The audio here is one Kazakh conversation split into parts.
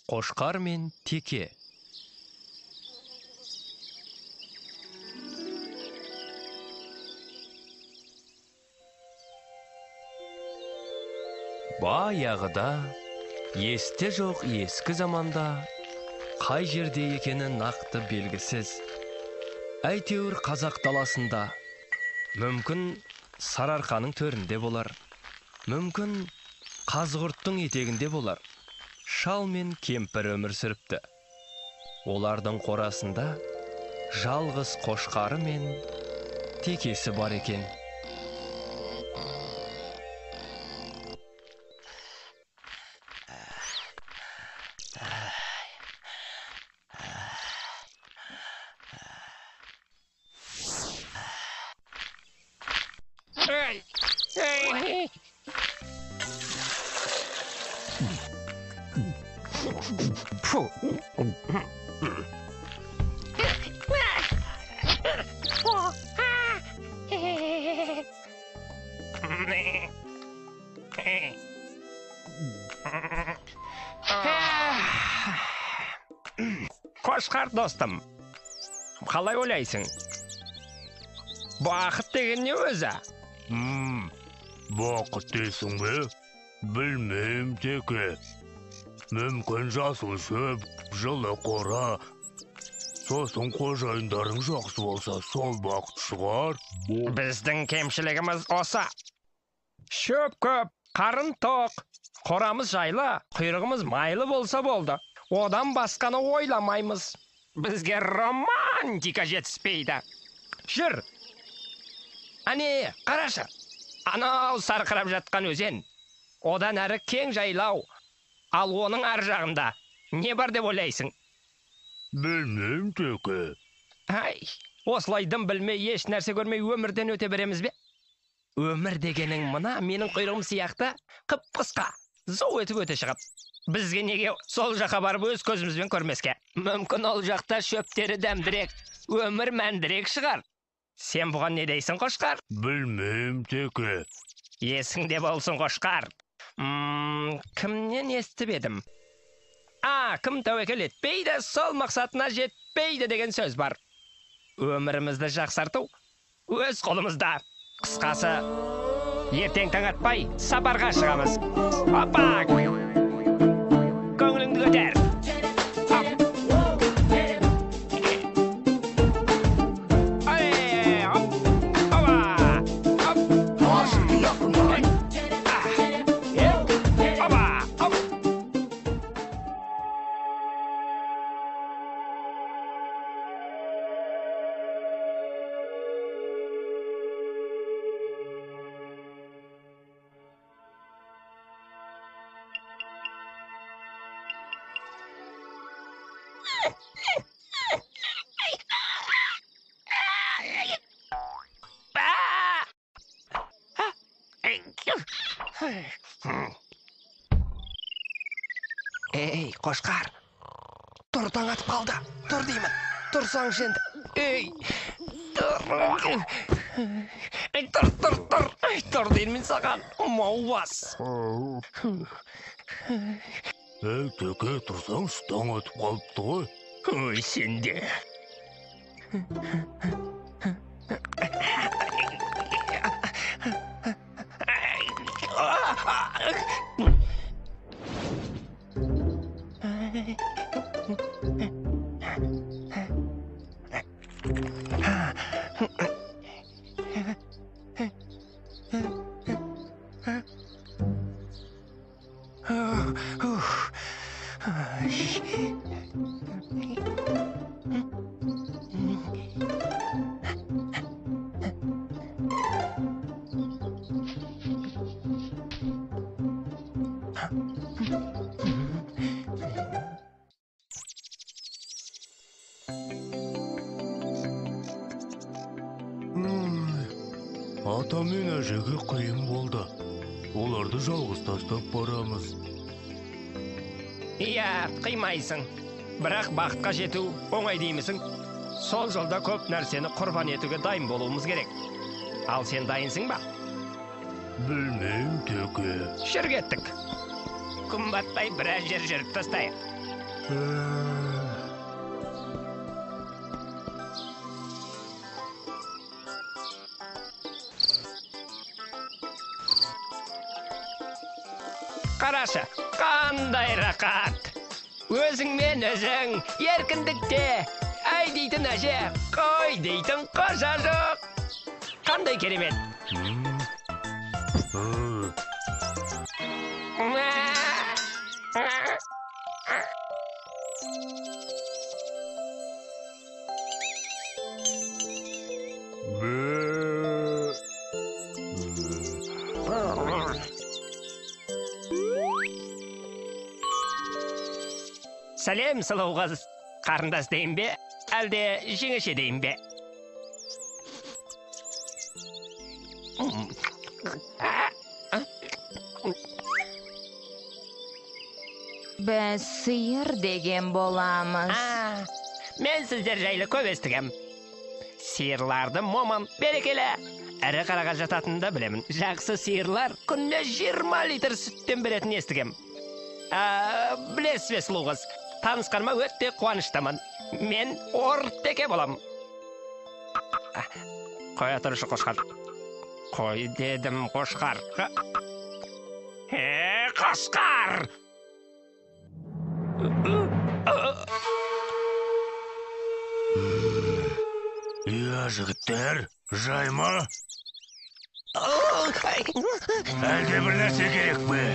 Қошқар мен теке. Баяғыда, есте жоқ ескі заманда, қай жерде екені нақты белгісіз. Әйтеуір қазақ даласында, мүмкін Сарыарқаның төрінде болар, мүмкін Қазығұрттың етегінде болар. Шал мен кемпір өмір сүріпті. Олардың қорасында жалғыз қошқары мен текесі бар екен. Қошқар достым, қалай ойлайсың? Бақыт деген не өзі? Бақыт дейсің бе? Білмеймін теке. Мүмкін жасыл шөп, жылы қора, сосын қожайындарың жақсы болса, сол бақыт шығар. Біздің кемшілігіміз осы. Шөп көп, қарын тоқ, қорамыз жайлы, құйрығымыз майлы болса болды. Одан басқаны ойламаймыз. Бізге романтика жетіспейді. Жүр. Әне, қарашы. Анау сарқырап жатқан өзен. Одан әрі кең жайлау. Ал оның ар жағында не бар деп ойлайсың? Білмеймін теке. Ай, осылай дым білмей, еш нәрсе көрмей өмірден өте береміз бе? Өмір дегенің мына менің құйрығым сияқты қып-қысқа, зу етіп өте шығады. Бізге неге сол жаққа барып өз көзімізбен көрмеске? Мүмкін ол жақта шөптері дәмдірек, өмір мәндірек шығар. Сен бұған не дейсің, қошқар? Білмеймін теке. Есіңде болсын, қошқар. Кімнен естіп едім? Кім тәуекел етпейді, сол мақсатына жетпейді деген сөз бар. Өмірімізді жақсарту өз қолымызда. Қысқасы, ертең таң атпай сапарға шығамыз. Опа! Көңіліңді көтер. Ей, қошқар, тұр, таң атып қалды. Тұр деймін, тұрсаңшы енді. Ей, тұр, тұр, тұр, тұр, тұр деймін саған, маубас. Ей, теке, тұрсаңшы, таң атып қалыпты ғой. Ой, сен де. Ата мен әжеге қиын болды. Оларды жалғыз тастап барамыз. Иә, қимайсың. Бірақ бақытқа жету оңай деймісің? Сол жолда көп нәрсені құрбан етуге дайын болуымыз керек. Ал сен дайынсың ба? Білмеймін теке. Жүр кеттік. Күн батпай біраз жер жүріп тастайық. Қарашы, қандай рақат! Өзіңмен өзің, еркіндікте, әй дейтін әже, қой дейтін қожа жоқ. Қандай керемет! Сәлем, сұлу қыз. Қарындас дейін бе, әлде жеңеше дейін бе? Біз сиыр деген боламыз. Мен сіздер жайлы көп естігем. Сиырларды момын, берекелі, ірі қараға жататынын да білемін. Жақсы сиырлар күніне 20 литр сүттен беретін естігем. Білесіз бе, сұлу қыз? Танысқаныма өте қуаныштымын. Мен Ортеке болам. Қоя тұршы, қошқар. Қой дедім, қошқар. Қошқар! Иә, жігіттер, жай ма? Әлде бір нәрсе керек пе?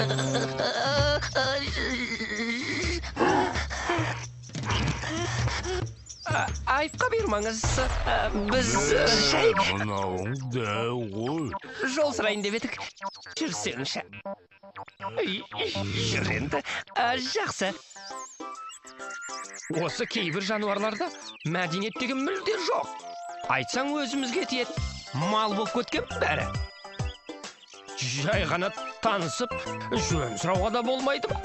Айыпқа бұйырмаңыз. Біз жай... Мынауың дәу ғой. Жол сұрайын деп едік. Жүрсеңші. Жүр енді. Жақсы. Осы кейбір жануарларда мәдениет деген мүлде жоқ. Айтсаң өзімізге тиеді. Мал болып кеткен бәрі. Жай ғана танысып, жөн сұрауға да болмайды ма?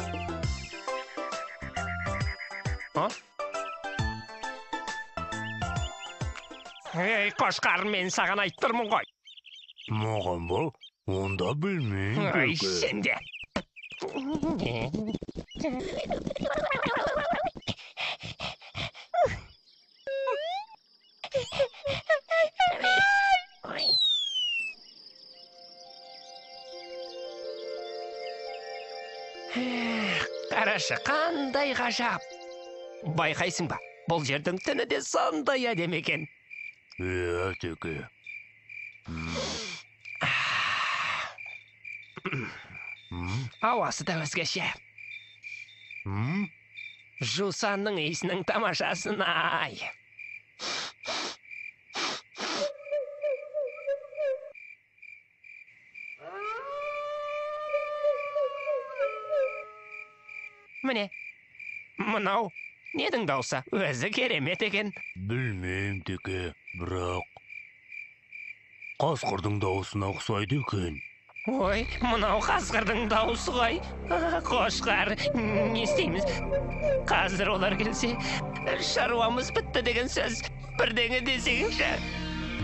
Ей, қошқар, мен саған айтып тұрмын ғой. Маған ба? Онда білмеймін. Ай, сен де. Қарашы, қандай ғажап. Байқайсың ба, бұл жердің түні де сондай әдемі екен. Иә, теке. Ауасы да өзгеше. Жусанның иісінің тамашасын ай. Міне, мынау недің даусы? Өзі керемет екен. Білмеймін, теке, бірақ қасқырдың дауысына ұқсайды екен. Ой, мынау қасқырдың дауысы ғой. Қошқар, не істейміз? Қазір олар келсе, шаруамыз бітті деген сөз. Бірдеңе десеңші.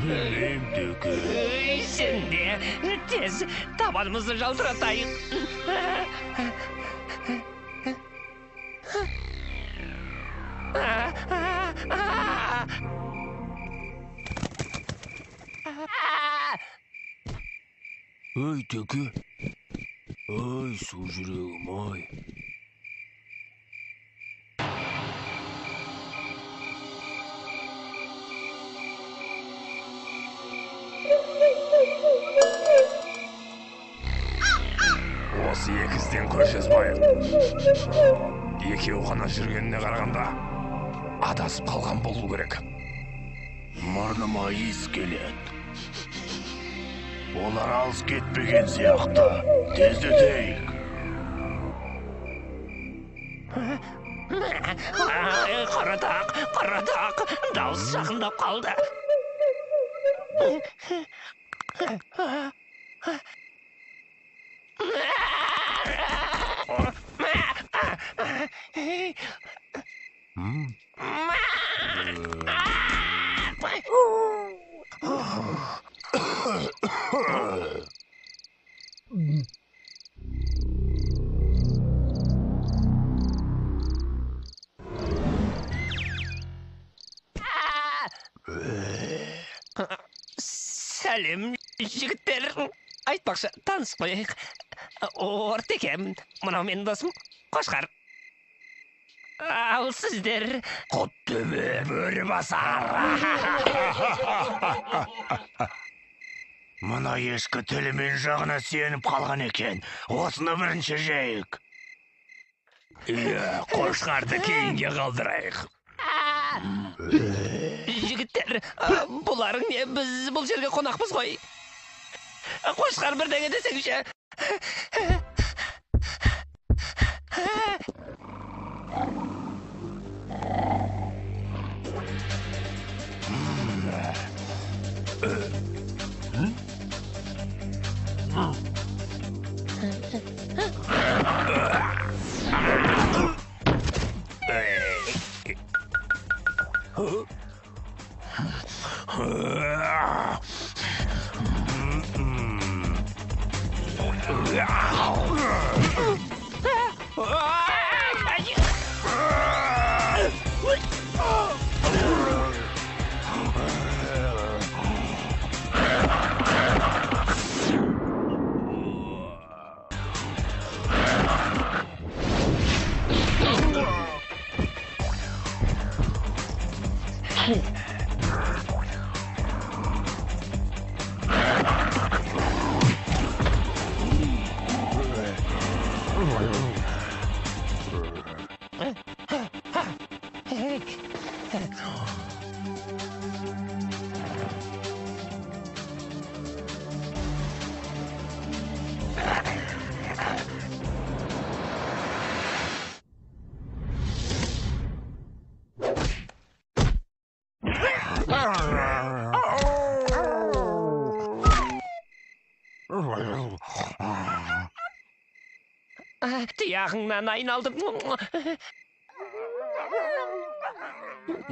Білмеймін, теке. Ой, сен де тез табанымызды жалтыратайық. Ой, теке. Ой, су жүрегім, ой. Осы екі ізден көз жазбайық. Екеуі ғана жүргеніне қарағанда адасып қалған болу керек. Мұрныма иіс келеді. Олар алыс кетпеген сияқты. Тездетейік. Қарадақ, қарадақ, дауыс жақындап қалды. Сәлем, жігіттер. Айтпақшы, танысып қояйық. Ортекем, мынау менің досым Қошқар. Ал сіздер... Құттөбе бөрі басар. Мына ешкі тілі мен жағына сеніп қалған екен. Осыны бірінші жейік. Иә, қошқарды кейінге қалдырайық. Жігіттер, бұларың не? Біз бұл жерге қонақпыз ғой. Қошқар бірдеңе десеңші. Тұяғыңнан айналдым.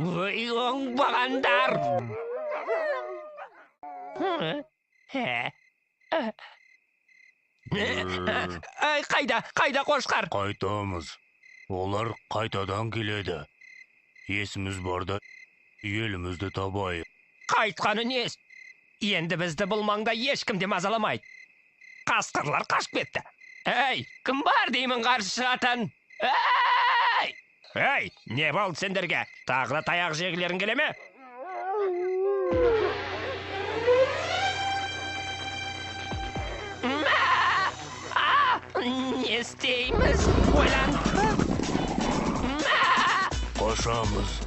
Ой, оңбағандар! Қайда, қайда қошқар? Қайтамыз. Олар қайтадан келеді. Есіміз барда елімізді табайық. Қайтқаны несі? Енді бізді бұл маңда ешкім де мазаламайды. Қасқырлар қашып кетті. Әй, кім бар деймін қарсы шығатын? Әй! Әй, не болды сендерге? Тағы да таяқ жегілерің келе ме? Не істейміз? Ойлан. Қашамыз.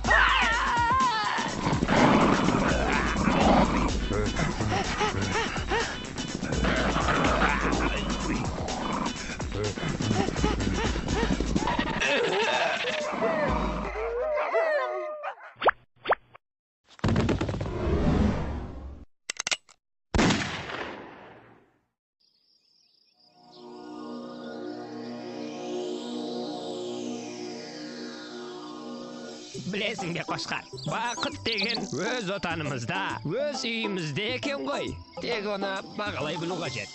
Білесің бе, Қошқар, бақыт деген өз отанымызда, өз үйімізде екен ғой. Тек оны бағалай білу қажет.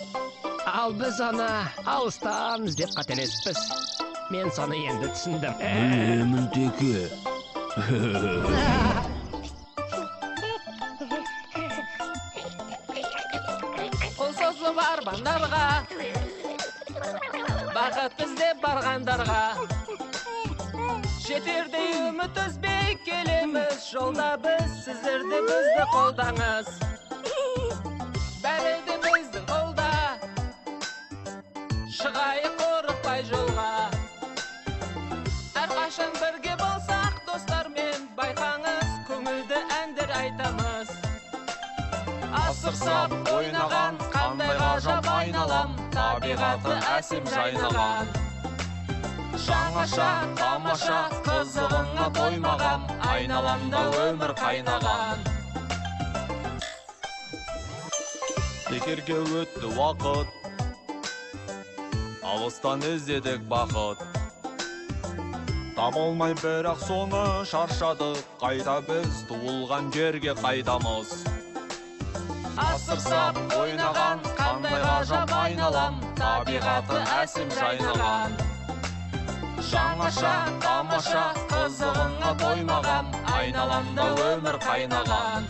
Ал біз оны алыстан іздеп қателесіппіз. Мен соны енді түсіндім. Білемін, теке. Қол созылып армандарға, бақыт іздеп барғандарға, жетердей үміт үзбей келеміз. Жолда біз, сіздер де бізді қолдаңыз. Бәрі де біздің қолда, шығайық қорықпай жолға. Әрқашан бірге болсақ достармен, байқаңыз, көңілді әндер айтамыз. Асыр сап ойнаған, қандай ғажап айналам, табиғаты әсем жайнаған. Жаңаша, тамаша, қызығыңа тоймаған, айналамда өмір қайнаған. Бекерге өтті уақыт, алыстан іздедік бақыт. Таба алмай бірақ соны шаршадық, қайта біз туылған жерге қайтамыз. Асыр сап ойнаған, қандай ғажап айналам, табиғаты әсем жайнаған. Жаңаша, тамаша, қызығыңа тоймаған, айналамда өмір қайнаған.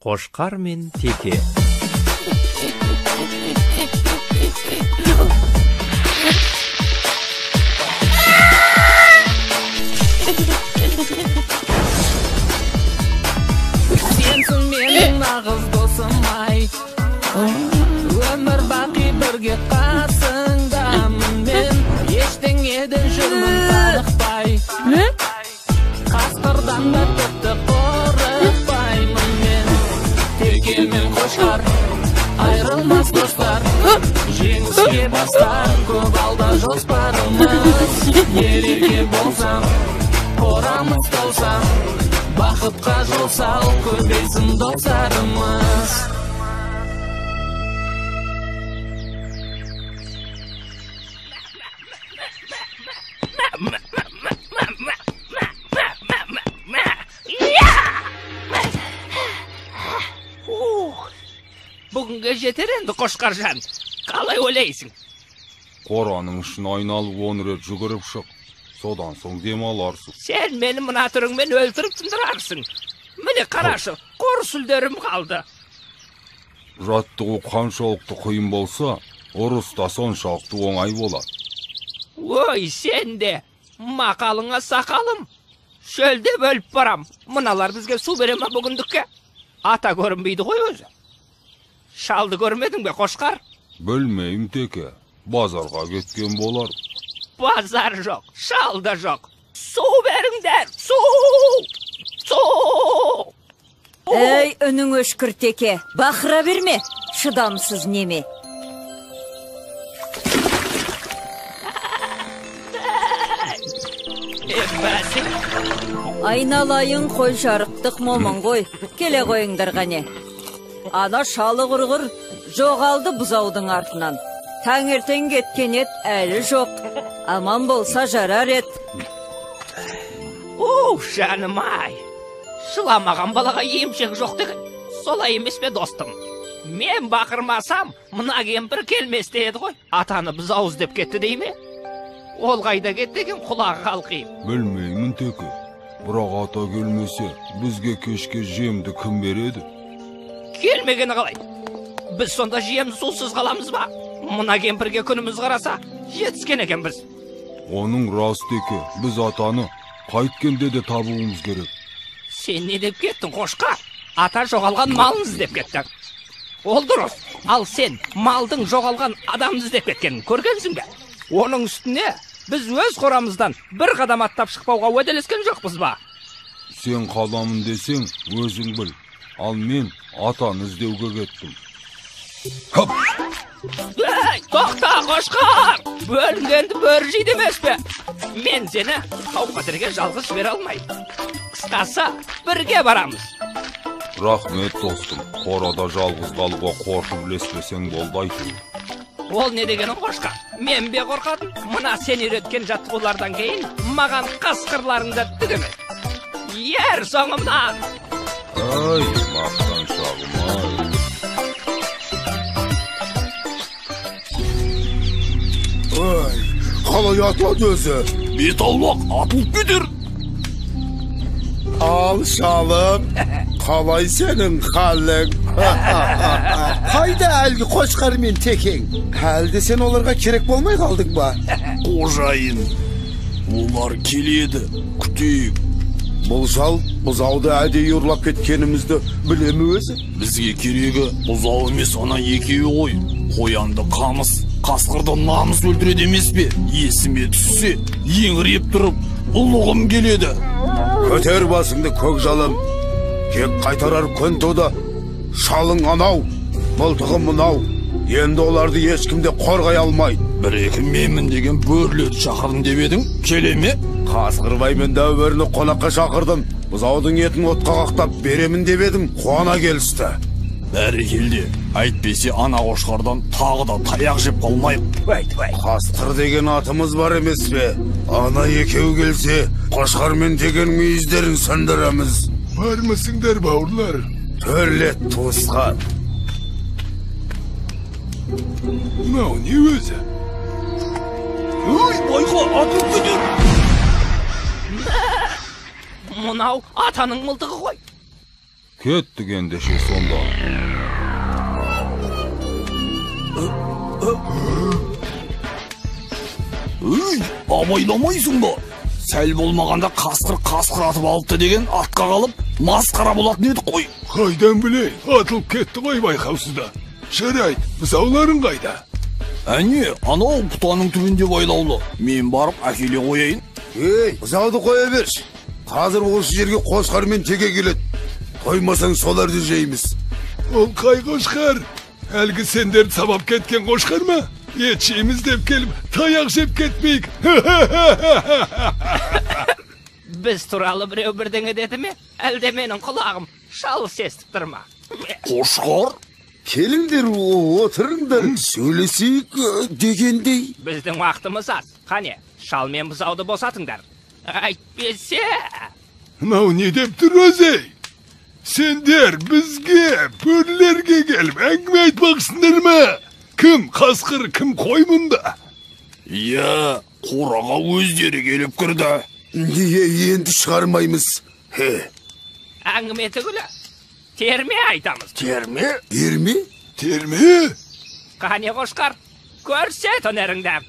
Қошқар мен теке. Сенсің менің нағыз досым ай, өмір бақи бірге қасыңдамын мен, ештеңеден жүрмін қорықпай, қасқырдан да тіпті қорықпаймын мен. Теке мен қошқар айырылмас достар, жеңіске бастар көп алда жоспарымыз. Ерке болсам қорамыз толса, бақытқа жол сал, көбейсін достарымыз. Бүгінге жетер енді, Қошқаржан. Қалай ойлайсың? Қораның ішін айналып 10 рет жүгіріп шық. Содан соң демаларсың. Сен мені мына түріңмен өлтіріп тындырарсың. Міне қарашы, қор сүлдерім қалды. Жаттығу қаншалықты қиын болса, ұрыс та соншалықты оңай болады. Ой, сен де, мақалыңа сақалым. Шөлдеп өліп барам. Мыналар бізге су бере ме бүгіндікке? Ата көрінбейді ғой өзі. Шалды көрмедің бе, Қошқар? Білмеймін, теке. Базарға кеткен болар. Базар жоқ, шал да жоқ. Су беріңдер, су! Су! Ей, үнің өшкір, теке. Бақыра берме, шыдамсыз неме. Айналайын қой жарықтық момын ғой. Келе қойыңдар қане. Ана шалы құрғыр жоғалды бұзаудың артынан. Таңертең кеткен ет әлі жоқ. Аман болса жарар ет. Уф, жаным ай. Жыламаған балаға емшек жоқ деген. Солай емес пе, достым? Мен бақырмасам, мына кемпір келмес еді ғой. Атаны бұзау іздеп кетті дей ме? Ол қайда кетті екен, құлағы қалқиып. Білмеймін, теке. Бірақ ата келмесе, бізге кешке жемді кім береді? Келмегені қалай? Біз сонда жем сусыз қаламыз ба? Мына кемпірге күніміз қараса, жетіскен екенбіз. Оның рас, теке. Біз атаны қайткенде де табуымыз керек. Сен не деп кеттің, Қошқар? Ата жоғалған малын іздеп кетті. Ол дұрыс. Ал сен малдың жоғалған адамын іздеп кеткенін көргенсің бе? Оның үстіне біз өз қорамыздан бір қадам аттап шықпауға уәделескен жоқпыз ба? Сен қаламын десең, өзің біл. Ал мен атаны іздеуге кеттім. Хоп! Ей, тоқта, Қошқар! Бөлінгенді бөрі жейді емес пе? Мен сені қауіп-қатерге жалғыз жібере алмаймын. Қысқасы, бірге барамыз. Рахмет, достым. Қорада жалғыз қалуға қорқып ілеспесең болды әйтеуір. Ол не дегенің, Қошқар? Мен бе қорқатын? Мына сен үйреткен жаттығулардан кейін маған қасқырларың да түк емес. Ер соңымнан! Ай, мақтаншағым ай. Ай, қалай атылады өзі? Бет аулақ, атылып кетер. Ал, шалым, қалай сенің халің? Қайда әлгі Қошқар мен текең? Әлде сен оларға керек болмай қалдың ба? Қожайын, олар келеді, күтейік. Бұл шал бұзауды әдейі ұрлап кеткенімізді біле ме өзі? Бізге керегі бұзау емес, ана екеуі ғой. Қоянды қамыс, қасқырды намыс өлтіреді емес пе? Есіме түссе, еңіреп тұрып, ұлығым келеді. Көтер басыңды, көк жалым. Кек қайтарар күн туды. Шалың анау, мылтығы мынау. Енді оларды ешкім де қорғай алмайды. Бір-екі менмін деген бөрілерді шақырдым деп едің, келе ме? Қасқырбай мен дәу бөріні қонаққа шақырдым. Бұзаудың етін отқа қақтап беремін деп едім, қуана келісті. Бәрекелде, әйтпесе ана қошқардан тағы да таяқ жеп қалмайық. Қасқыр деген атымыз бар емес пе? Ана екеу келсе, қошқар мен текенің мүйіздерін сындырамыз. Бармысыңдар, бауырлар? Төрлет, туысқан. Мынау не өзі? Ой, байқа, атылып кетер. Мынау атаның мылтығы ғой. Кеттік ендеше сонда. Өй, абайламайсың ба? Сәл болмағанда қасқыр қасқыр атып алыпты деген атқа қалып, масқара болатын едік қой. Қайдан білейін, атылып кетті ғой байқаусызда. Жарайды, бұзауларың қайда? Әне, анау бұтаның түбінде байлаулы. Мен барып әкеле қояйын. Ей, бұзауды қоя берші. Қазір осы жерге қошқар мен теке келеді. Қоймасаң соларды жейміз. Ол қай қошқар? Әлгі сендерді сабап кеткен қошқар ма? Ет жейміз деп келіп, таяқ жеп кетпейік. Біз туралы біреу бірдеңе деді ме? Әлде менің құлағым шалыс естіп тұр ма? Қошқар? Келіңдер, отырыңдар, сөйлесейік дегендей. Біздің уақытымыз аз. Қане, шал мен бұзауды босатыңдар. Әйтпесе... Мынау не деп тұр өзі? Сендер бізге, бөрілерге келіп әңгіме айтпақсыңдар ма? Кім қасқыр, кім қой мұнда? Иә, қораға өздері келіп кірді. Неге енді шығармаймыз? Әңгіме түгілі, терме айтамыз. Терме? Терме? Терме? Қане қошқар, көрсет өнеріңді.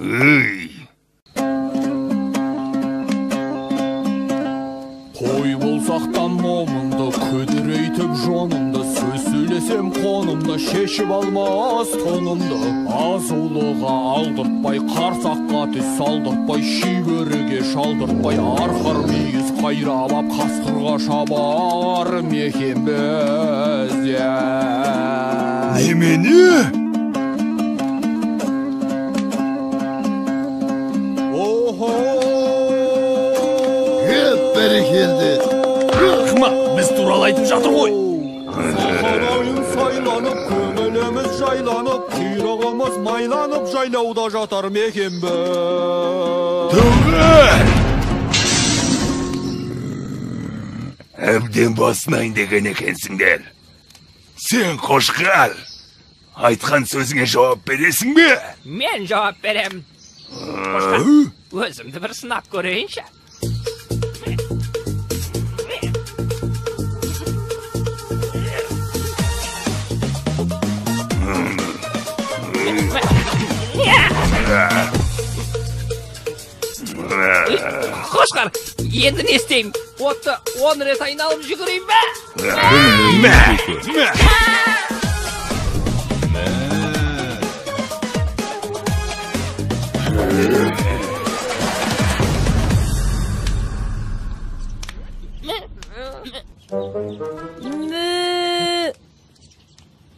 Үй! Қой болсақтан момынды, күдірейтіп жонымды, сөз сөйлесем қонымды, шешіп алмас тонымды. Азулыға алдыртпай, қарсаққа түс салдыртпай, шибөріге шалдыртпай, арқар мүйіз қайрап ап, қасқырға шабар мекенбіз. Немене? Охо! Бәрекелді. Қыма, біз туралы айтып жатыр ғой. Сахарайын сайланып, көңіліміз жайланып, құйрығымыз майланып, жайлауда жатар мекенбіз. Түгел! Әбден басынайын деген екенсіңдер. Сен қошқар, айтқан сөзіңе жауап бересің бе? Мен жауап берем. Қошқар, өзімді бір сынап көрейінші. Қошқар, енді не істеймін? Отты 10 рет айналып жүгірейін бе? Мә! Мә!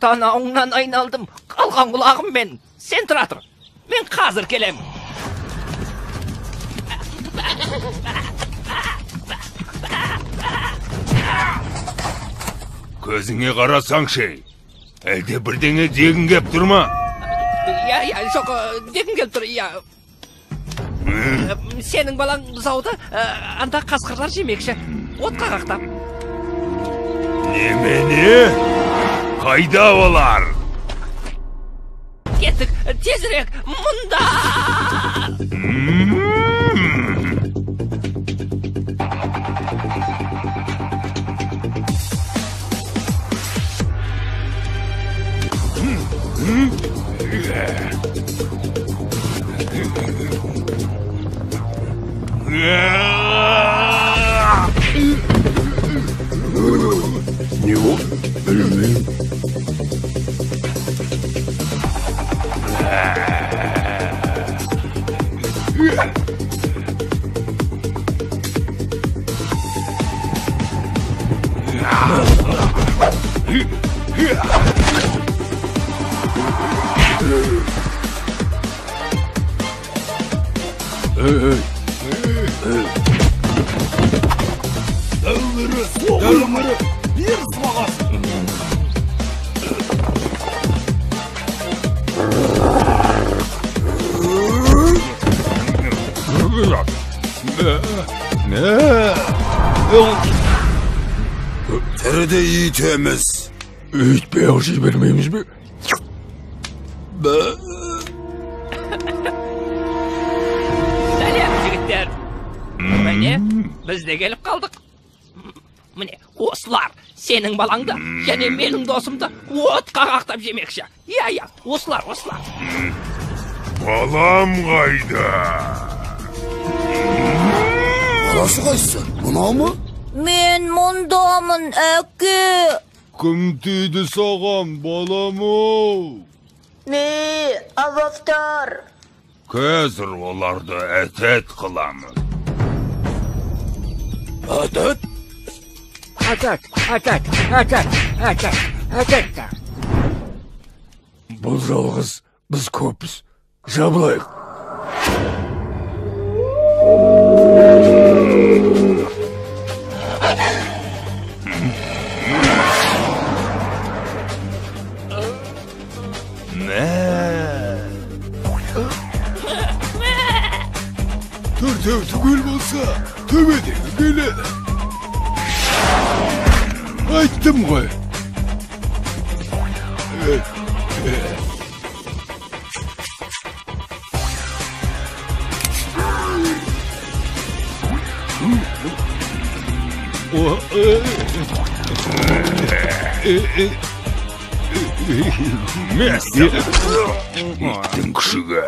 Танауыңнан айналдым, қалған құлағым мен. Сен тұра тұр, мен қазір келем. Көзіңе қарасаңшы, әлде бірдеңе дегің кеп тұр ма? Иә, иә, жоқ, дегім келіп тұр, иә. Сенің балаң бұзауды анда қасқырлар жемекші, отқа қақтап. Немене? Қайда олар? Кеттік, тезірек, мұнда! Не болды? Білмеймін. Эй, эй. Дәумірі, дәумірі, бер сыбағасын. Тіріде үйтеміз. Үйтпей ақ жібермейміз бе? Сәлем, жігіттер. Міне, біз де келіп қалдық. Міне, осылар сенің балаңды және менің досымды отқа қақтап жемекші. Иә, иә, осылар, осылар. Балам қайда? Баласы қайсысы? Мынау ма? Мен мұндамын, әке. Кім тиді саған, балам-ау? Не, авақтар. Қазір оларды әтәт қыламыз. Әтәт? Әтәт, әтәт, әтәт, әтәт, әтәт. Бұл жалғыз, біз көппіз. Жабылайық. Төртеу түгел болса, төбедегі келеді. Айттым ғой. Иттің күшігі.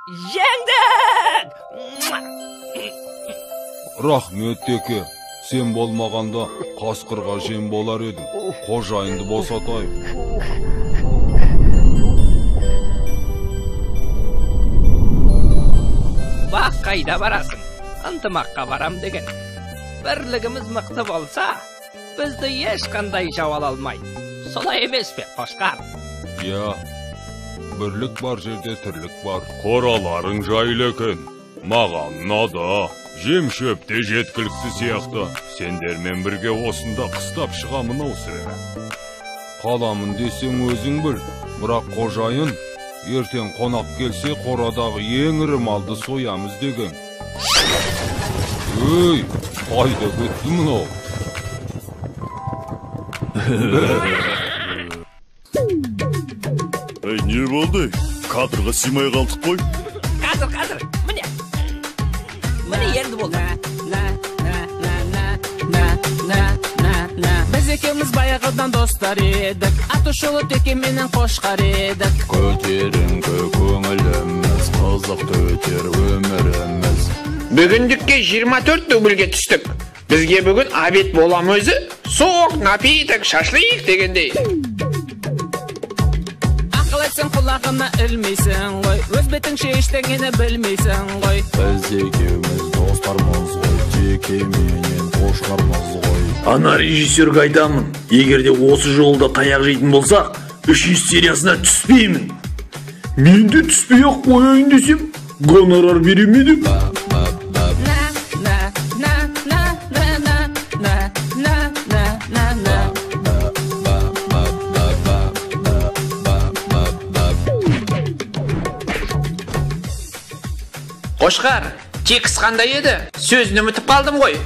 Жеңдік! Рахмет, теке. Сен болмағанда қасқырға жем болар едім. Қожайынды босатайық. Бақ қайда барасың? Ынтымаққа барам деген. Бірлігіміз мықты болса, бізді ешқандай жау ала алмайды. Солай емес пе, Қошқар? Иә, бірлік бар жерде тірлік бар. Қораларың жайлы екен. Маған ұнады. Жем шөп те жеткілікті сияқты. Сендермен бірге осында қыстап шығамын ау сірә. Қаламын десең өзің біл. Бірақ қожайын ертең қонақ келсе қорадағы ең ірі малды соямыз деген. Өй, қайда кетті мынау? Ей, не болды? Кадрға сыймай қалдық қой. Қазір, қазір, міне. Міне енді болды. Біз екеуміз баяғыдан достар едік. Аты шулы теке менен қошқар едік. Көтеріңкі көңіліміз, қызықты өтер өміріміз. Бүгіндікке 24 дубльге түстік. Бізге бүгін обед болам өзі. Сок, напиток, шашлык дегендей. Ақыл айтсаң құлағына ілмейсің ғой. Өз бетіңше ештеңені білмейсің ғой. Біз екеуміз достармыз ғой, теке менен қошқармыз ғой. Ана режиссерге айтамын, егер де осы жолда таяқ жейтін болсақ, 3 сериясына түспеймін. Мен де түспей-ақ қояйын десем, гонорар бере ме деп. Қошқар, текст қандай еді? Сөзін ұмытып қалдым ғой.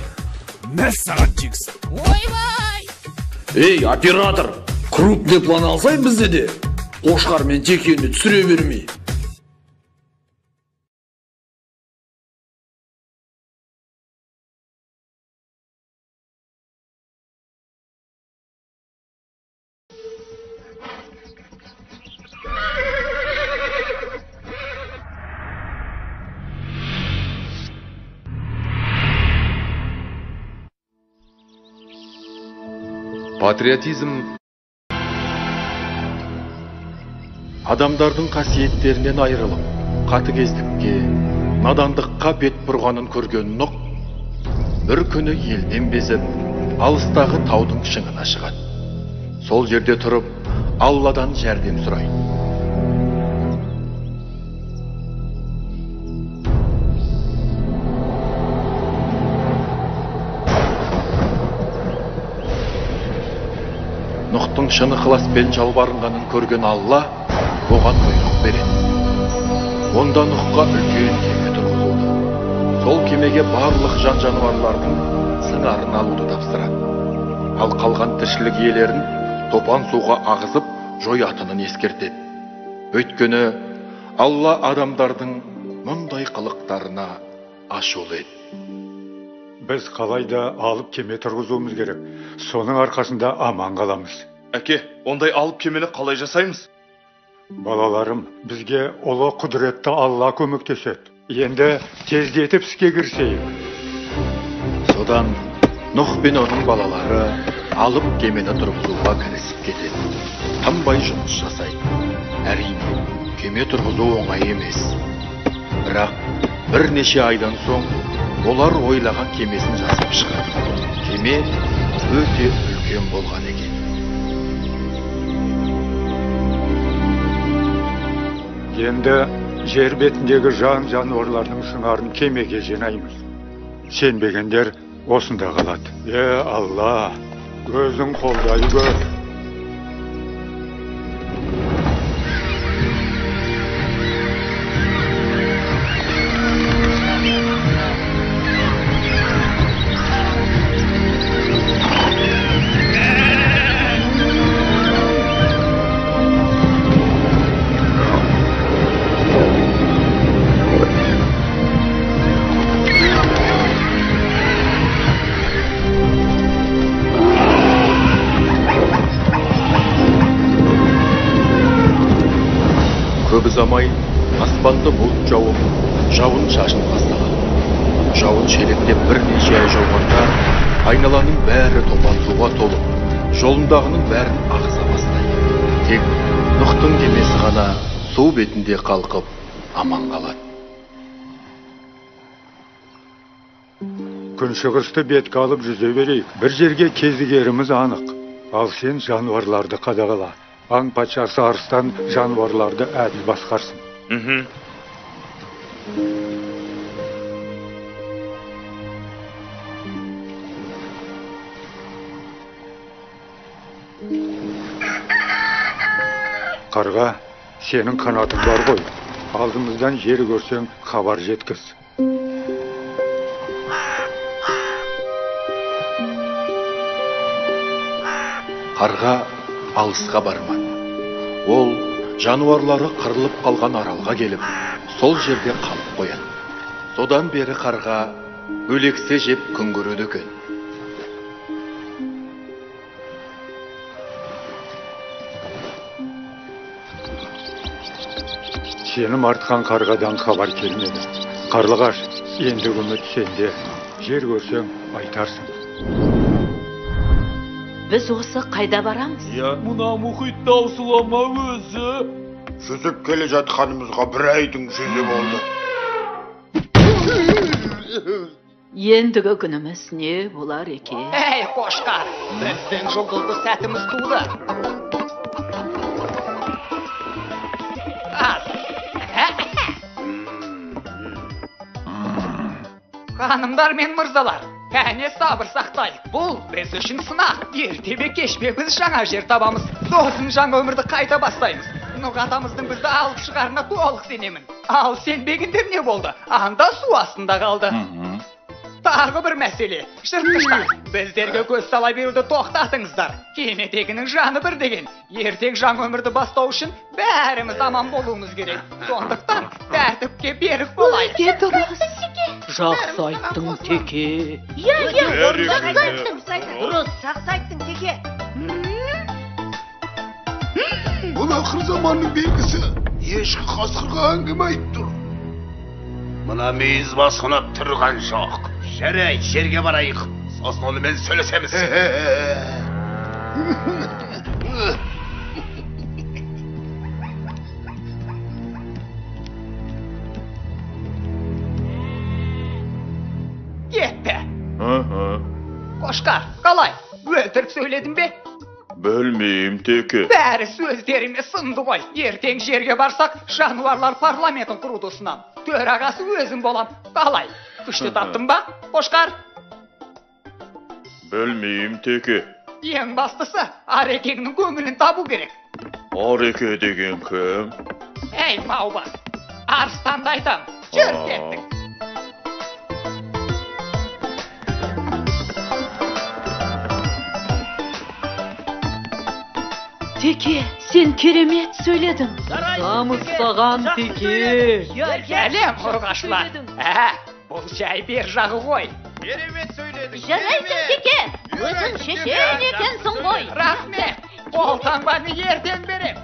Мәссаған текст. Ойбай! Ей, оператор, крупный план алсай бізде де. Қошқар мен текені түсіре бермей. Патриотизм адамдардың қасиеттерінен айырылып, қатыгездікке, надандыққа бет бұрғанын көрген Нұқ бір күні елден безіп, алыстағы таудың шыңына шығады. Сол жерде тұрып, Алладан жәрдем сұрайды. Нұқтың шын ықыласпен жалбарынғанын көрген Алла оған бұйрық береді. Онда Нұхқа үлкен кеме тұрғызуды, сол кемеге барлық жан-жануарлардың сыңарын алуды тапсырады. Ал қалған тіршілік иелерін топан суға ағызып жоятынын ескертеді. Өйткені Алла адамдардың мұндай қылықтарына ашулы еді. Біз қалайда алып кеме тұрғызуымыз керек. Соның арқасында аман қаламыз. Әке, ондай алып кемені қалай жасаймыз? Балаларым, бізге ұлы құдіретті Алла көмектеседі. Енді тездетіп іске кірісейік. Содан Нұх пен оның балалары алып кемені тұрғызуға кірісіп кетеді. Тынбай жұмыс жасайды. Әрине, кеме тұрғызу оңай емес. Бірақ бірнеше айдан соң олар ойлаған кемесін жасап шығады. Кеме өте үлкен болған екен. Енді жер бетіндегі жан-жануарлардың сыңарын кемеге жинаймыз. Сенбегендер осында қалады. Е, Алла, өзің қолдай көр. Көп ұзамай аспанды бұлт жауып, жауын шашын бастаған. Жауын шелектеп бірнеше ай жауғанда айналаның бәрі топан суға толып, жолындағының бәрін ағыза бастайды. Тек Нұхтың кемесі ғана су бетінде қалқып аман қалады. Күншығысты бетке алып жүзе берейік. Бір жерге кезігеріміз анық. Ал сен жануарларды қадағала. Аң патшасы арыстан жануарларды әділ басқарсын. Қарға, сенің қанатың бар ғой. Алдымыздан жер көрсең, хабар жеткіз. Қарға алысқа бармады. Ол жануарлары қырылып қалған аралға келіп, сол жерде қалып қояды. Содан бері қарға өлексе жеп күн көреді екен. Сенім артқан қарғадан хабар келмеді. Қарлығаш, енді үміт сенде. Жер көрсең, айтарсың. Біз осы қайда барамыз? Я, мына мұхит таусыла ма өзі? Жүзіп келе жатқанымызға бір айдың жүзі болды. Ендігі күніміз не болар екен? Әй, қошқар, біздің жұлдызды сәтіміз туды. Ханымдар мен мырзалар, кәне сабыр сақтайық. Бұл біз үшін сынақ. Ерте ме кеш пе біз жаңа жер табамыз. Сосын жаңа өмірді қайта бастаймыз. Нұқ атамыздың бізді алып шығарына толық сенемін. Ал сенбегендер не болды? Анда су астында қалды. Тағы бір мәселе. Жыртқыштар, біздерге көз сала беруді тоқтатыңыздар. Кемедегінің жаны бір деген. Ертең жаңа өмірді бастау үшін бәріміз аман болуымыз керек. Сондықтан тәртіпке берік болайық. Өте дұрыс. Жақсы айттың, теке. Иә, иә, жақсы айттың. Дұрыс, жақсы айттың, теке. Бұл ақыр заманның белгісі. Ешкі қасқырға әңгіме айтып тұр. Мына мүйіз басқынап тұрған жоқ. Жарай, жерге барайық. Сосын онымен сөйлесеміз. Қошқар, қалай? Өлтіріп сөйледім бе? Білмеймін, теке. Бәрі сөздеріме сынды ғой. Ертең жерге барсақ, жануарлар парламентін құруды ұсынам. Төрағасы өзім болам. Қалай? Күшті таптым ба, Қошқар? Білмеймін, теке. Ең бастысы, Арекеңнің көңілін табу керек. Ареке деген кім? Әй, Маубас, арыстанды айтам. Жүр, кеттік. Теке, сен керемет сөйледің. Намыс саған, теке. Сәлем, ұрғашылар. Бұл жай бер жағы ғой. Керемет сөйледің. Жарайсың, теке. Өзің шешен екенсің ғой. Рахмет. Қолтаңбаны ертең берем.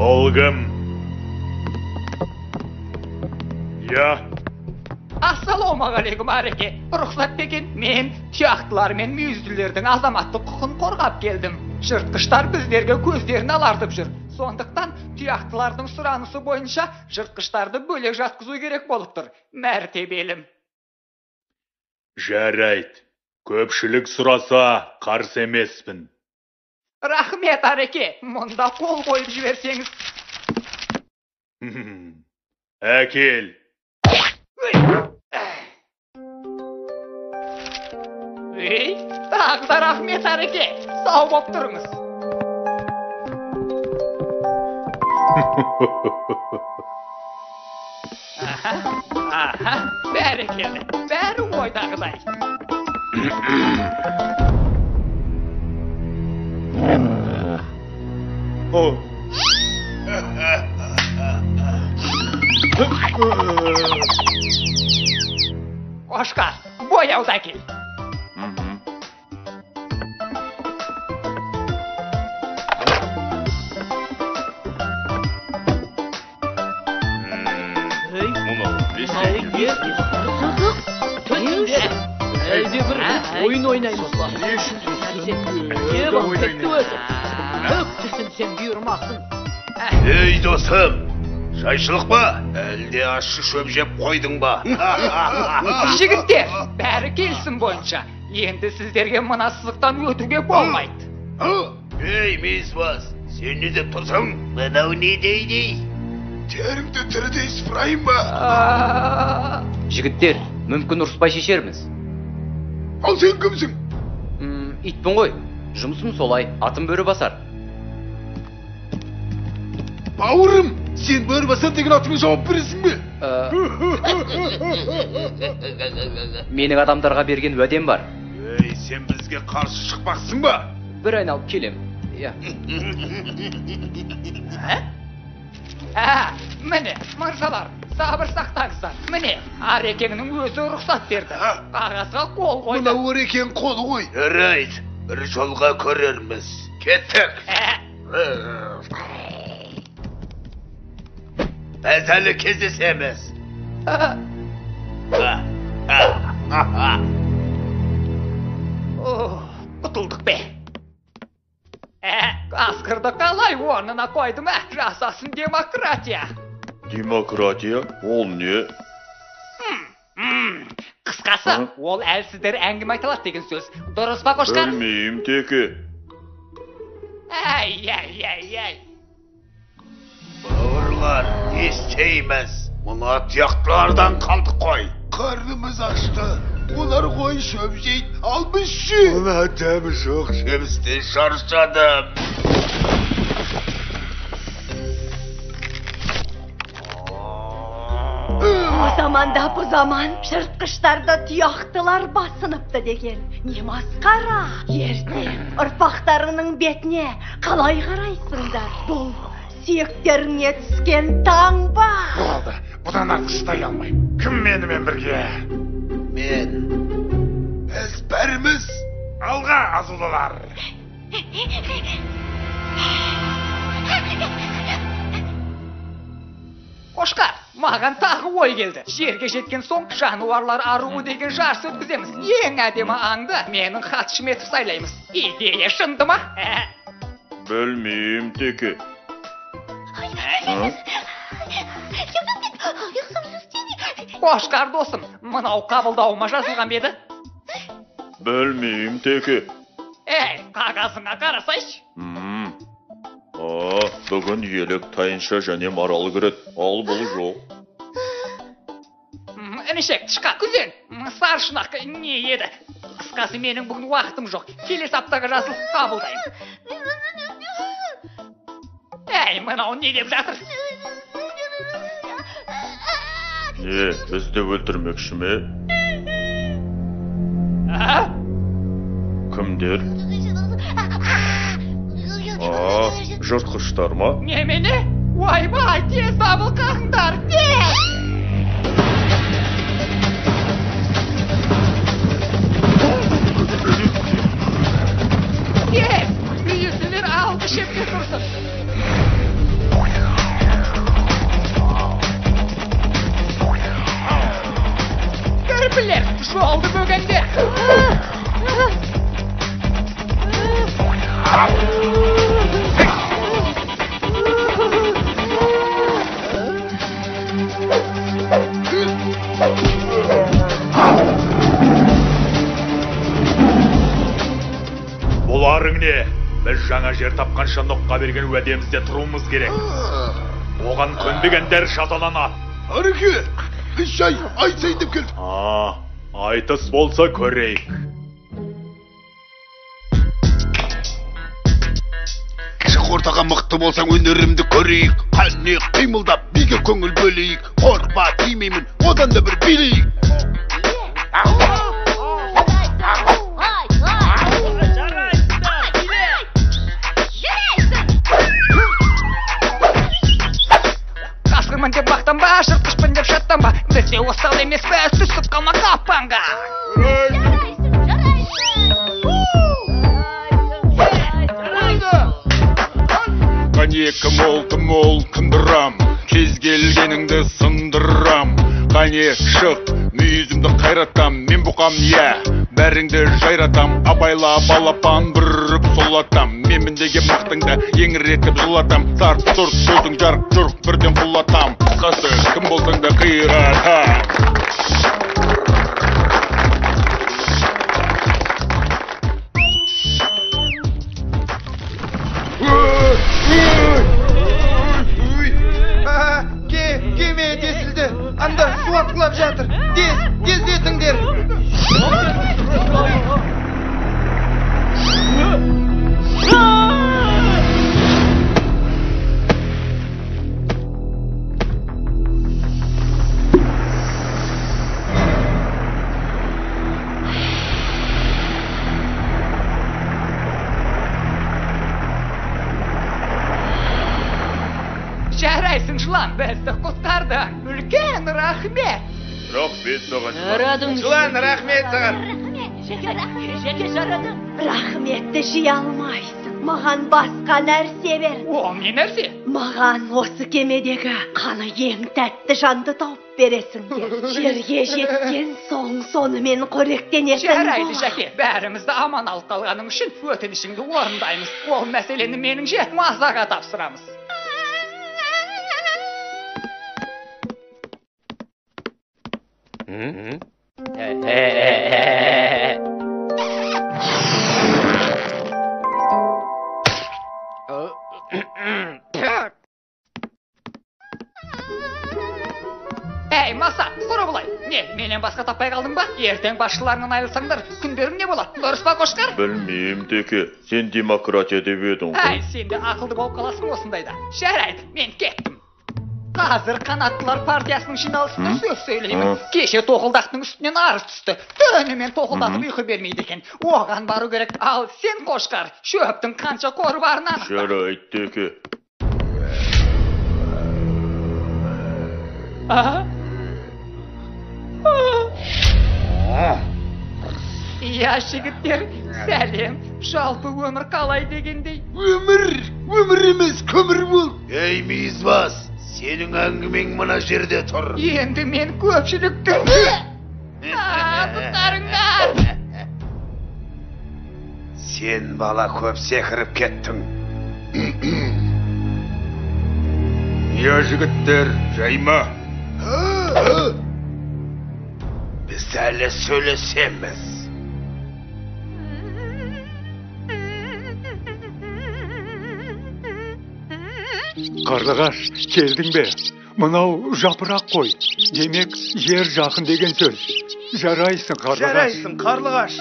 Ол кім? Я. Ассалаумағалейкум, Ареке. Рұқсат бекен, мен тұяқтылар мен мүйізділердің азаматтық құқын қорғап келдім. Жыртқыштар біздерге көздерін алартып жүр. Сондықтан тұяқтылардың сұранысы бойынша жыртқыштарды бөлек жатқызу керек болып тұр. Мәртебелім. Жарайды. Көпшілік сұраса, қарсы емеспін. Рахмет, Ареке. Мұнда қол қойып жіберсеңіз. Әкел. Ей, тағы да рахмет, Ареке. Сау боп тұрыңыз. Аха, бәрекелді. Бәрі ойдағыдай. Қошқар, бояуды әкел. Әлде бір ойын ойнаймыз ба? Не болып кетті өзі? Көк түсінсем бұйырмасын. Ей, досым, жайшылық па? Әлде ащы шөп жеп қойдың ба? Жігіттер, бәрі келісім бойынша. Енді сіздерге мына сызықтан өтуге болмайды. Ей, мейізбас, сен не деп тұрсың? Мынау не дейді? Терімді тірідей сыпырайын ба? Жігіттер, мүмкін ұрыспай шешерміз. Ал сен кімсің? Итпін ғой. Жұмысым солай, атым Бөрібасар. Бауырым, сен Бөрібасар деген атыңа жауап бересің бе? Менің адамдарға берген уәдем бар. Ей, сен бізге қарсы шықпақсың ба? Бір айналып келем. Иә. Міне, мырзалар, сабыр сақтаңыздар. Міне, Арекеңнің өзі рұқсат берді. Қағазға қол қойды. Мынау Арекең қолы ғой. Жарайды, бір жолға көрерміз. Кеттік. Біз әлі кездесеміз. Құтылдық бе? Қасқырды қалай орнына қойдым, жасасын демократия. Демократия? Ол не? Қысқасы, ол әлсіздер әңгіме айта алады деген сөз. Дұрыс па, Қошқар? Білмеймін, теке. Әй, әй, әй, әй. Бауырлар, не істейміз? Мына тұяқтылардан қалдық қой. Қарнымыз ашты. Олар қой шөп жейді, ал біз ше? Мына дәмі жоқ жемістен шаршадым. О заманда бұ заман жыртқыштарды тұяқтылар басыныпты деген. Не масқара! Ертең ұрпақтарының бетіне қалай қарайсыңдар? Бұл сүйектеріңе түскен таңба! Болды, бұдан артық шыдай алмаймын. Кім менімен бірге? Мен. Біз бәріміз. Алға, азулылар! Қошқар, Маған тағы ой келді. Жерге жеткен соң жануарлар аруы деген жарыс өткіземіз. Ең әдемі аңды менің хатшым етіп сайлаймыз. Идея шынды ма? Білмеймін, теке. Қошқар досым, мынау қабылдауыма жазылған ба еді? Білмеймін, теке. Әй, қағазыңа қарасайшы. Бүгін елік, тайынша және марал кіреді, ал бұл жоқ. Інішек, тышқақ, күзен, саршұнақ не еді? Қысқасы, менің бүгін уақытым жоқ. Келесі аптаға жазылып қабылдаймын. Әй, мынау не деп жатыр? Не, бізді өлтірмекші ме? Кімдер? Жыртқыштар ма? Немене? Ойбай, тез дабыл қағыңдар, тез! Тез! Мүйізділер алғы шепте тұрсын. Кірпілер, жолды бөгендер! Бұларың не? Біз жаңа жер тапқанша Нұққа берген уәдемізде тұруымыз керек. Оған көнбегендер жазаланады. Ареке, біз жай айтсай деп келдік. Айтыс болса көрейік. Кіші ортаға мықты болсаң өнерімді көрейік. Қане қимылдап биге көңіл бөлейік. Қорықпа тимеймін, одан да бір билейік. Қасқырмын деп мақтанба, жыртқышпын деп шаттанба. Бізде осал емес пе, түсіп қалма қапанға. Қане кім ол, кім ол, кіндірам, кез келгеніңді сындырам. Қане шық, мүйізімді қайратам, мен бұқам, иә, бәріңді жайратам. Абайла балапан бүріп сұлатам, менмін деген мақтыңды еңіретіп жылатам. Сарт сұрт сөзің жарқ жұрқ бірден құлатам. Қысқасы, кім болсаң да қиратам. Кеме тесілді, анда су атқылап жатыр. Тез, тездетіңдер. Жарайсың, жылан, бізді құтқардың. Үлкен рахмет. Рахмет саған, жылан. Жылан, рахмет саған. Жеке жарадың. Рахметті жей алмайсың. Маған басқа нәрсе бер. Ол не нәрсе? Маған осы кемедегі қаны ең тәтті жанды тауып бересіңдер. Жерге жеткен соң сонымен қоректенетін. Жарайды, Жәке, бәрімізді аман алып қалғаның үшін өтінішіңді орындаймыз. Ол мәселені меніңше Мазаға тапсырамыз. Әй, Маса, сұра былай. Не, менен басқа таппай қалдың ба? Ертең басшыларынан айырылсаңдар, күндерің не болады? Дұрыс па, Қошқар? Білмеймін, теке. Сен демократия деп едің ғой. Әй, сен де ақылды болып қаласың осындайда. Жарайды, мен кеттім. Қазір қанаттылар партиясының жиналысында сөз сөйлеймін. Кеше тоқылдақтың үстінен арыз түсті. Түнімен тоқылдатып ұйқы бермейді екен. Оған бару керек. Ал сен, Қошқар, шөптің қанша қоры барын анықта. Жарайды, теке. Иә, жігіттер, сәлем. Жалпы өмір қалай дегендей? Өмір, өмір емес, көмір бол. Ей, мүйізбас, Сенің әңгімең мына жерде тұр. Енді мен көпшіліктің... Құтқарыңдар! Сен бала көп секіріп кеттің. Я жігіттер, жай ма? Біз әлі сөйлесеміз. Қарлығаш, келдің бе? Мынау жапырақ қой. Демек, жер жақын деген сөз. Жарайсың, Қарлығаш. Жарайсың, Қарлығаш.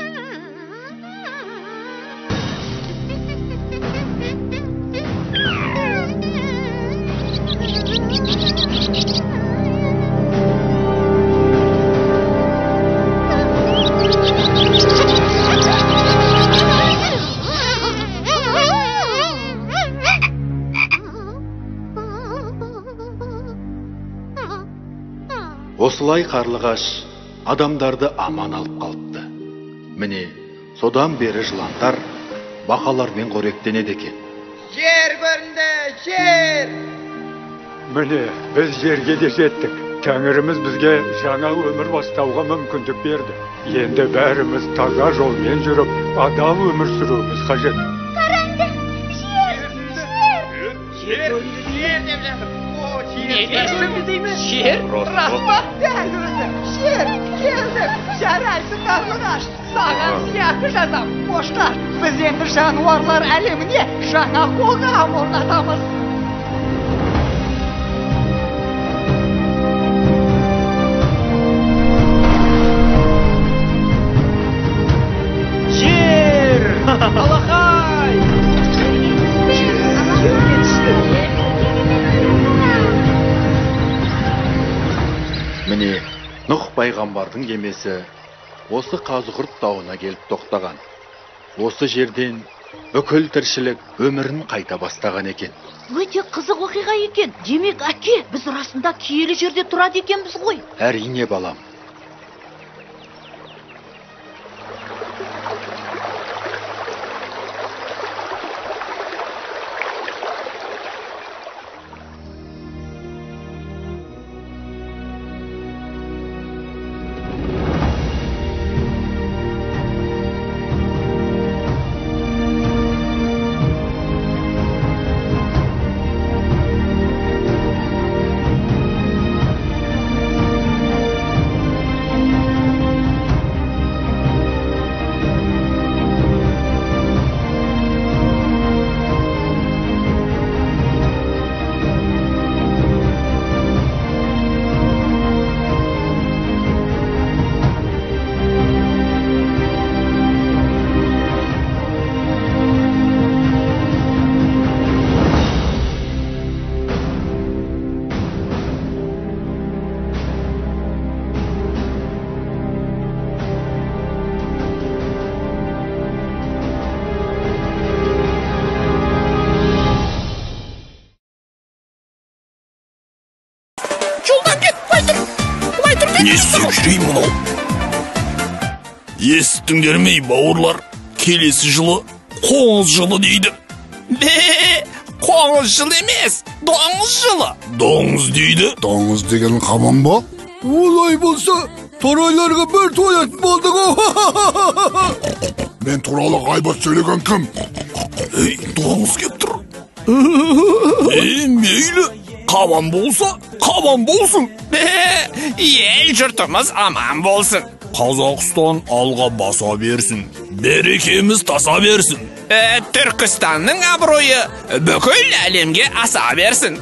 Осылай Қарлығаш адамдарды аман алып қалыпты. Міне, содан бері жыландар бақалармен қоректенеді екен. Жер көрінді, жер! Міне, біз жерге де жеттік. Тәңіріміз бізге жаңа өмір бастауға мүмкіндік берді. Енді бәріміз таза жолмен жүріп, адал өмір сүруіміз қажет. Қараңдар, жер, жер! Жер көрінді, жер деп жатыр. Не дейсің? Жер? Рас па? Дәл өзі. Жер, келдік. Жарайсың, Қарлығаш. Саған сыйақы жазам. Қоштар, біз енді жануарлар әлеміне жаңа қоғам орнатамыз. Жер! Алақай! Жерге түстік. Міне, Нұх пайғамбардың кемесі осы Қазығұрт тауына келіп тоқтаған. Осы жерден бүкіл тіршілік өмірін қайта бастаған екен. Өте қызық оқиға екен. Демек, әке, біз расында киелі жерде тұрады екенбіз ғой. Әрине, балам. Не істеп жүрейін мынау? Естіңдер ме, бауырлар? Келесі жылы қоңыз жылы дейді. Бе, қоңыз жылы емес, доңыз жылы. Доңыз дейді. Доңыз деген қабан ба? Олай болса, торайларға бір тоятын болдық. Мен туралы ғайбат сөйлеген кім? Ей, доңыз кеп тұр. Ей, мейлі, қабан болса, қабан болсын. Ел жұртымыз аман болсын. Қазақстан алға баса берсін. Берекеміз таса берсін. Түркістанның абыройы бүкіл әлемге аса берсін.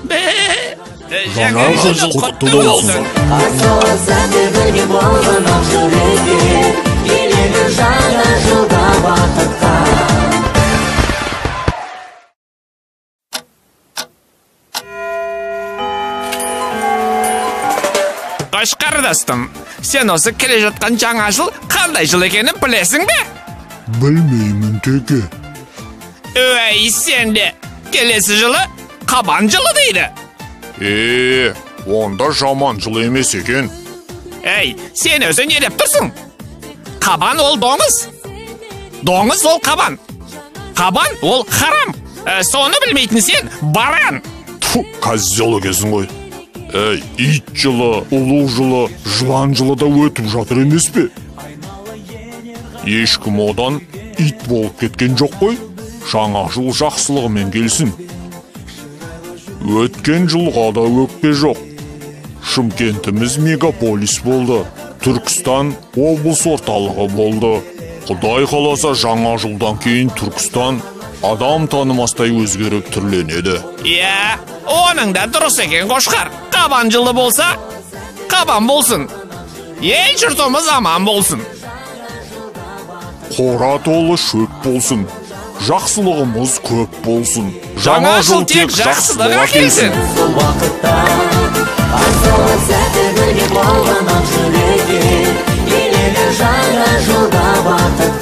Жаңа жыл құтты болсын. Келеді жаңа жылда бақытқа. Қош қарындастым, сен осы келе жатқан жаңа жыл қандай жыл екенін білесің бе? Білмеймін, теке. Өй, сен де, келесі жылы қабан жылы дейді. Онда жаман жыл емес екен. Ей, сен өзің не деп тұрсың? Қабан ол доңыз. Доңыз ол қабан. Қабан ол харам. Соны білмейтін сен баран. Тфу, козел екенсің ғой. Әй, ит жылы, ұлу жылы, жылан жылы да өтіп жатыр емес пе? Ешкім одан ит болып кеткен жоқ қой. Жаңа жыл жақсылығымен келсін. Өткен жылға да өкпе жоқ. Шымкентіміз мегаполис болды. Түркістан облыс орталығы болды. Құдай қаласа, жаңа жылдан кейін Түркістан адам танымастай өзгеріп түрленеді. Иә, оның да дұрыс екен, Қошқар. Қабан жылы болса, қабан болсын. Ел жұртымыз аман болсын. Қора толы шөп болсын. Жақсылығымыз көп болсын. Жаңа жыл тек жақсылық әкелсін. Сол уақытта асылы сәті бірге болған ақ жүрекке, келеді жаңа жылда бақыт.